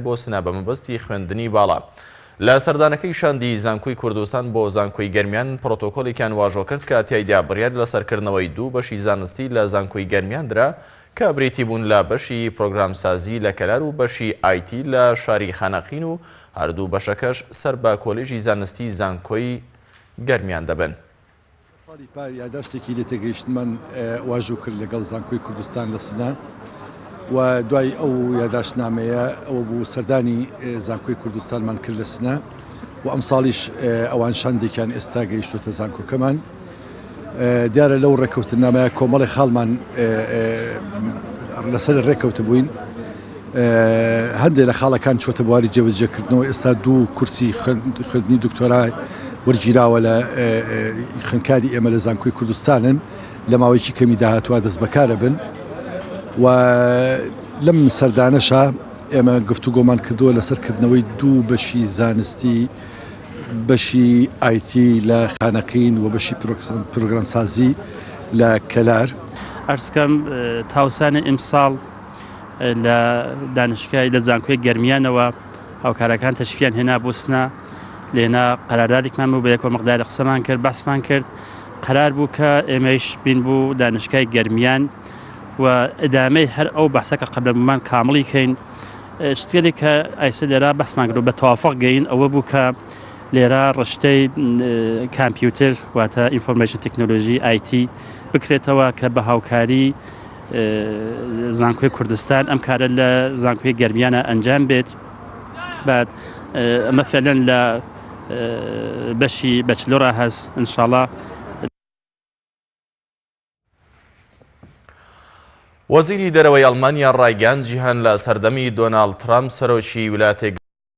بۆ سنە بە مەبەستی خوێندنی باڵا. لە سەردانەکەی شاندی زانکۆی کوردستان بۆ زانکۆی گەرمیان پرۆتۆکۆلێکیان واژۆ کرد کە تیایدا بڕیار لەسەر کردنەوەی دوو بەشی زانستی لە زانکۆی گەرمیان درا کە بریتی بوون لە بەشی پرۆگرامسازی لە کەلار و بەشی ئایتی لە شاری خانەقین و هەردوو بەشەکەش سەر بە کۆلێژی زانستی زانکۆی گەرمیان دەبن. ساڵی پار یاداشتێکی لێتێگەیشتنمان واژۆ کرد لەگەڵ زانکۆی کوردستان لە سنە و دوای ئەو یاداشتنامەیە ئەوە بوو سەردانی زانکۆی کوردستانمان کرد لە سنە و ئەمساڵیش ئەوان شاندێکیان ئێستا گەیشتوتە زانکۆکەمان. دیارە لەو ڕێککەوتنامەیە کۆمەڵی خاڵمان لەسەر ڕێککەوتبووین هەندێک لە خاڵەکان چۆتە بواری جێبەجێکردنەوە ئێستا دوو کورسی خوێندنی دکتۆرا وەرگیراوە لە خوێندکاری ئێمە لە زانکۆی کوردستانن لە ماوەیەکی کەمی داهاتوە دەست بەکارە بن و لەم سەردانەشا ئێمە گفتوگۆمان کردووە لەسەر کردنەوەی دوو بەشی زانستی بەشی ئایتی لە خانەقین و بەشی پرۆگرامسازی لە کەلار. عەرزکەم تاوسانی ئیمساڵ لە دانشگای لە زانکۆی گەرمیانەوە هاوکارەکان تەشریفیان هێنا بۆ سنە لێنا قەراردادێکمان بوو بە یەکەوە مقدار قسەمان کرد باسمان کرد قەرار بوو کە ئێمەیش بین بوو دانشگای گەرمیان و ئەدامەی هەر ئەو بەحسە کە قەبلەمان کامڵی کەین شتگەلێک کە ئایسە لێرا بەسمان کرد بە تەوافق گەین ئەوە بوو کە لێرە ڕشتەی کامپیوتر واتە ئینفۆرمەیشن تەکنۆلۆژی ئایتی بکرێتەوە کە بە هاوکاری زانکۆی کوردستان ئەم کارە لە زانکۆی گەرمیانە ئەنجام بێت بعد ئەمە فعلەن لە بەشی بەچلۆرا هەست انشاءڵە. وەزیری دەرەوەی ئەڵمانیا ڕایگەیاند، جیهان لە سەردەمی دۆناڵد ترەمپ سەرۆکی ویلایەتە.